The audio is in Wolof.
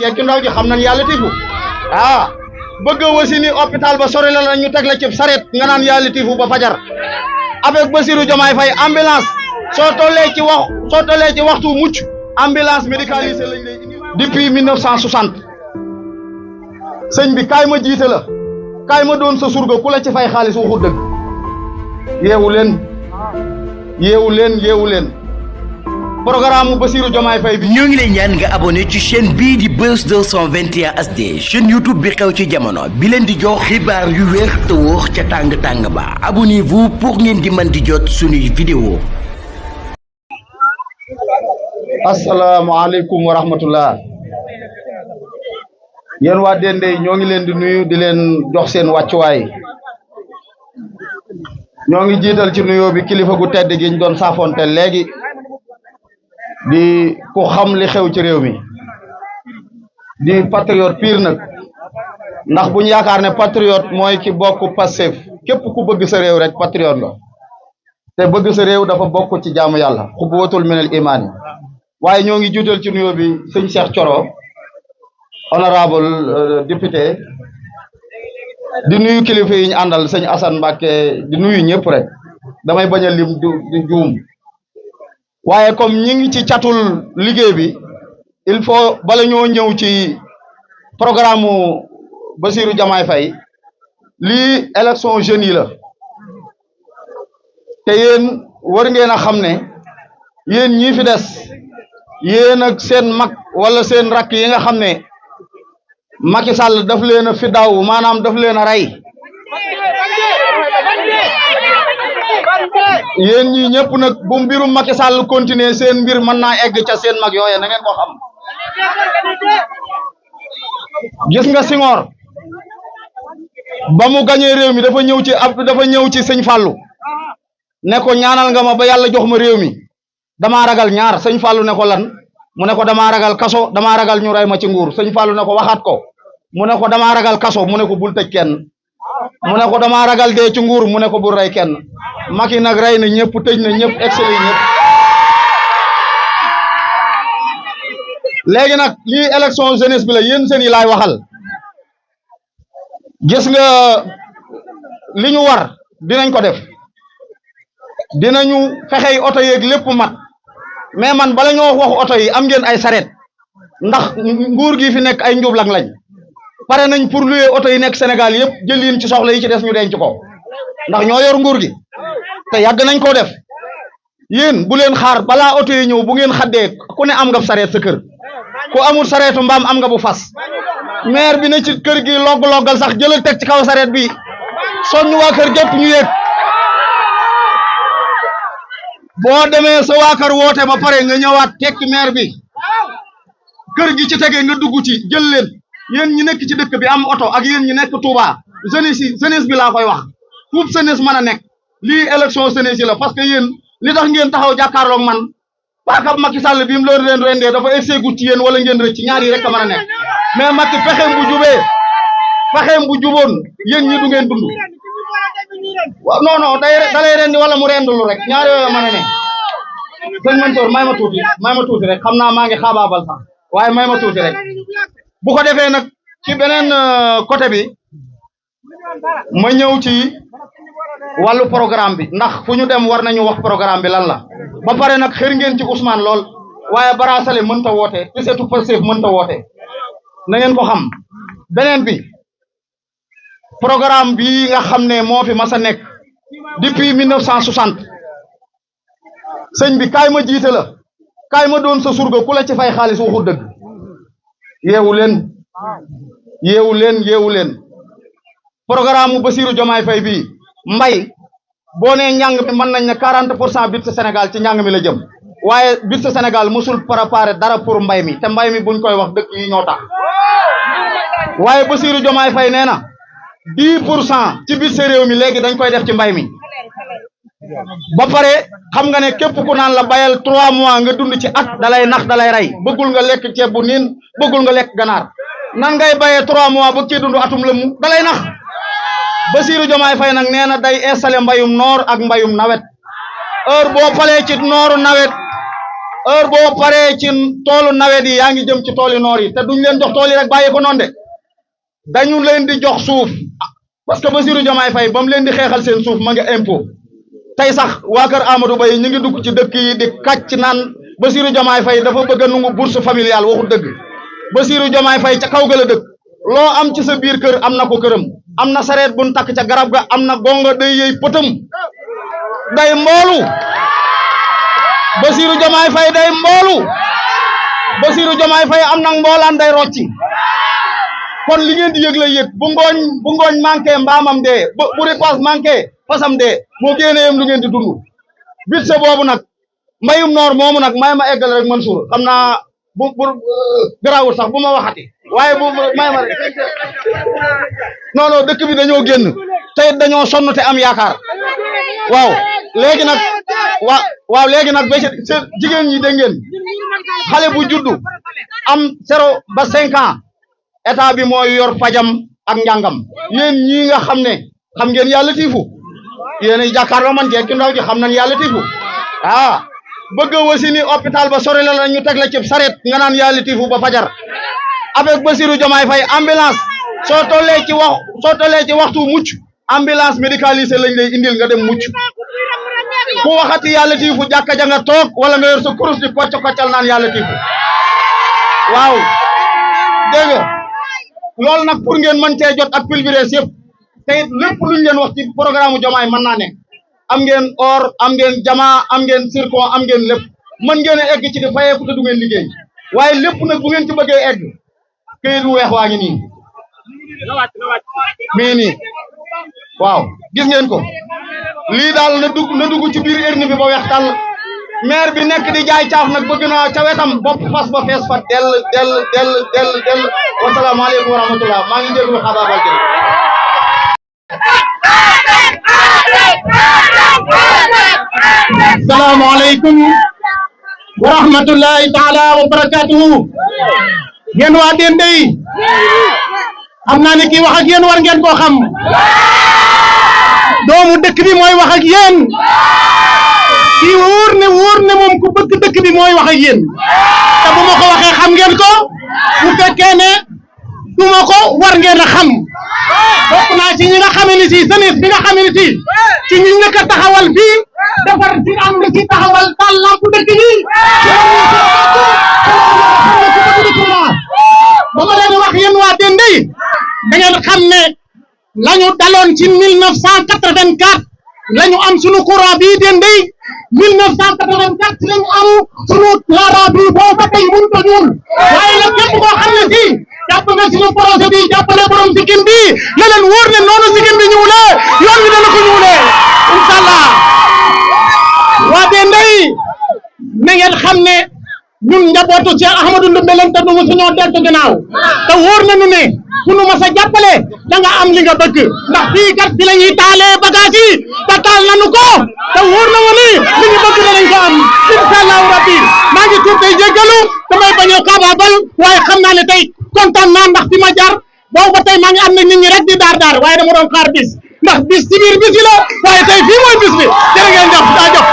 gekki ndaw ji xam nañ yàlla tiifu bëgg wasini hôpital ba sori la ñu teg la ci saret nga naan yàlla tiifu ba fajar avec Bassirou Diomaye Faye ambulance soo tollee ci waxtu mucc ambulance médicalisée lañ lay indi depuis 1960 sëñ bi kaay ma jiite la kaay ma doon sa surga ku la ci fay xaalis waxu dëgg yeewu leen programme Bassirou Diomaye Faye bi ñoo ngi lay ñaan nga abonné ci chaîne bii di Buzz 221 HD chaîne YouTube bi xew ci jamono bi leen di jox xibaar yu wér te wóor ca tàng ba abonnez-vous pour ngeen di mën di jot suñuy vidéo. asalaamaaleykum wa rahmatullah yéen waa Dendey ñoo ngi leen di nuyu di leen jox seen wàccuwaay ñoo ngi jiital ci nuyoo bi kilifa gu tedd gi ñu doon saafonte léegi di ku xam li xew ci réew mi di patriote pire nag ndax buñ yaakaar ne patriote mooy ki bokk Pastef képp ku bëgg sa réew rek patriote nga te bëgg sa réew dafa bokk ci jaamu yàlla xubwatul minal imaan yi waaye ñoo ngi jiital ci nuyoo bi sëñ Cheikh Thioro honorable député di nuyu kilifa yi ñu àndal sëñ Assane Mbacké di nuyu ñëpp rek damay bañ a lim di juum waaye comme ñi ngi ci catul liggéey bi il faut bala ñoo ñëw ci programme Bassirou Diomaye Faye lii élection jeunes yi la te yéen war ngeen a xam ne yéen ñii fi des yéen ak seen mag wala seen rakk yi nga xam ne Macky Sall daf leen a fi daaw maanaam daf leen a rey yéen ñi ñëpp nag bu mbirum Macky Sall continuer seen mbir mën naa egg ca seen mag yooye na ngeen ko xam gis nga Senghor ba mu gañee réew mi dafa ñëw ci sëñ Fallou ne ko ñaanal nga ma ba yàlla jox ma réew mi damaa ragal ñaar sëñ Fallou ne ko lan mu ne ko damaa ragal kaso damaa ragal ñu rey ma ci nguur sëñ Fallou ne ko waxaat ko mu ne ko damaa ragal kaso mu ne ko bul tëj kenn mu ne ko damaa ragal dee ci nguur mu ne ko bul rey kenn Macky nag rey na ñëpp tëj na ñëpp excellé ñëpp léegi nag lii élection jeunesse bi la yéen seen yi laay waxal gis nga li ñu war dinañ ko def dinañu fexey oto yeeg lépp mat mais man bala ñoo wax oto yi am ngeen ay saret ndax nguur gi fi nekk ay njublang lañ pare nañ pour louer oto yi nekk Sénégal yëpp jël yin ci soxla yi ci des ñu denc ko ndax ñoo yor nguur gi te yàgg nañ koo def yéen bu leen xaar balaa oto yi ñëw bu ngeen xaddee ku ne am nga sareet sa kër ku amul sareetu mbaam am nga bu fas maire bi ne ci kër gi logg-loggal sax jëlal teg ci kaw sareet bi soññ waa kër gépp ñu yéeg boo demee sa waa kër woote ba pare nga ñëwaat tekki maire bi kër gi ci tege nga dugg ci jël leen yéen ñi nekk ci dëkk bi am oto ak yéen ñi nekk Touba jeunesse bi laa koy wax fuuf jeunesse mën a nekk lii élection jeunesse yi la parce que yéen li tax ngeen taxaw jàkkaarloog man paakab Macky Sall bi mu leen rendee dafa egseegut ci yéen wala ngeen rëcc ñaar yi rek a mën a nekk mais Macky fexeem bu juboon yéen ñi du ngeen dund waaw non da lay rendi wala mu rendulu rek ñaar yooyu mën a nekk sëñ Mansour may ma tuuti rek xam naa maa ngi xaabaabal sax waaye may ma tuuti rek bu ko defee nag ci beneen côté bi ma ñëw ci wàllu programme bi ndax fu ñu dem war nañu wax programme bi lan la ba pare nag xër ngeen ci Ousmane lool waaye Barasale mënta woote te seetu Pastef mënta woote na ngeen ko xam beneen bi programme bi nga xam ne moo fi mas a nekk depuis 1960 sëñ bi kaay ma jiite la kaay ma doon sa surga ku la ci fay xaalis waxu dëgg yeewu leen programme Bassirou Diomaye Faye bii mbay boo nee njàng mi mën nañ ne 40% budget Sénégal ci njàng mi la jëm waaye budget Sénégal musul préparé dara pour mbay mi te mbay mi buñ koy wax dëkk yi ñoo tax waaye Bassirou Diomaye Faye nee na 10% ci budget réew mi léegi dañ koy def ci mbay mi ba pare xam nga ne képp ku naan la bayal 3 mois nga dund ci at dalay nax dalay rey bëggul nga lekk ceeb bu niin bëggul nga lekk ganaar nan ngay bayee 3 mois ba ci dund atum lëmu dalay nax Bassirou Diomaye Faye nag nee na day installé mbayum noor ak mbayum nawet heure boo palee ci nooru nawet heure boo paree ci toolu nawet yi yaa ngi jëm ci tooli noor yi te duñ leen jox tool yi rek bàyyi ko noonu de dañu leen di jox suuf parce que Bassirou Diomaye Faye ba mu leen di xeexal seen suuf ma nga impôt tey sax waa kër Amadou Ba yi ñu ngi dugg ci dëkk yi di kàcc naan Bassirou Diomaye Faye dafa bëgg a nungu bourse familiale waxul dëgg Bassirou Diomaye Faye ca kaw ga la dëkk loo am ci sa biir kër am na ko këram am na sareet buñ takk ca garab ga am na gonga day yëy pëtam day mboolu Bassirou Diomaye Faye day mboolu Bassirou Diomaye Faye am na mboolaan day rocci kon li ngeen di yëg la yëg bu ngooñ manqué mbaamam dee bu ripaas manqué fasam dee moo génne yem lu ngeen di dund bit sa boobu nag mbayum noor moomu nag may ma eggal rek Mansour xam naa bu garaawul sax bu ma waxati waaye bu may ma rek non dëkk bi dañoo génn te dañoo sonn te am yaakaar waaw léegi nag waaw léegi nag ba jigéen ñi dégg ngeen xale bu juddu am 0 ba 5 ans état bi mooy yor fajam ak njàngam yéen ñii nga xam ne xam ngeen yàlla tiifu yéen a jàkkaarloo man jeeg ki ndaw ji xam nañ yàlla tiifu bëgg a wasi ni hôpital ba sori la ñu teg la ci saret nga naan yàlla tiifu ba fajar avec Bassirou Diomaye Faye ambulance soo tollee ci waxtu mucc ambulance médicalisée lañ lay indil nga dem mucc ku waxati yàlla tiifu jàkka ja nga toog wala nga yor sa kurus di koccal naan yàlla tiifu waaw dégg nga loolu nag pour ngeen mën cee jot ak privilège yëpp te it lépp luñ leen wax ci programme Diomaye mën naa nekk am ngeen or am ngeen jama am ngeen zircon am ngeen lépp mën ngeen a egg ci di fayeeku te du ngeen liggéey waaye lépp nag bu ngeen ci bëggee egg këyit bu weex waa ngi nii mii nii waaw gis ngeen ko lii daal na dugg ci biir urne bi ba weex tàll maire bi nekk di jaay caaf nag bëgg naa ca wetam bopp fas ba fees fa dell wasalaamaaleykum wa rahmatullah maa ngi jégalu xabaabal jël salaamaaleykum wa rahmatullahi taala wa barakatuhu yéen waa Dendey xam naa ne kii wax ak yéen war ngeen koo xam doomu dëkk bi mooy wax ak yéen kii wóor ne moom ku bëgg dëkk bi mooy wax ak yéen te bu ma ko waxee xam ngeen ko bu fekkee ne du ma ko war ngeen a xam bokk naa ci ñi nga xam ne si jeunesse bi nga xam ne si ci ñi njëkk a taxawal fii defar ci am na ci taxawal taal lamp dëkk bi ba ma leen wax yéen waa Dendey da ngeen xam ne lañu daloon ci 1984 lañu am sunu courant bii Dendey 1984 ci lañu am sunu laara bi boo fa tey mënut a ñuul waaye nag képp koo xam ne si jàpp nga sunu projet bi jàppale borom sikkim bi na leen wóor ne noonu sikkim bi ñuulee yoon wi dana ko ñuulee inshallah waa Dendey na ngeen xam ne ñun njabootu Cheikh Ahmadou Ndoumbé lañ te du mu suñoo deltu gannaaw te wóor nañu ne ku nu mas a jàppale da nga am li nga bëgg ndax fii kat fi la ñuy taalee bagage yi te taal nañu ko te wóor na ma ni li ñu bëgg danañ ko am inshallah rabbi maa ngi tuub tey jéggalu damay bañ a xaabaabal waaye xam naa ne tey kontaan naa ndax fi ma jaar boobu ba tey maa ngi am na nit ñi rek di daar waaye dama doon xaar bis ndax bis ci biir bis yi la waaye tey fii mooy bis bi jërë ngeen jëf daa jox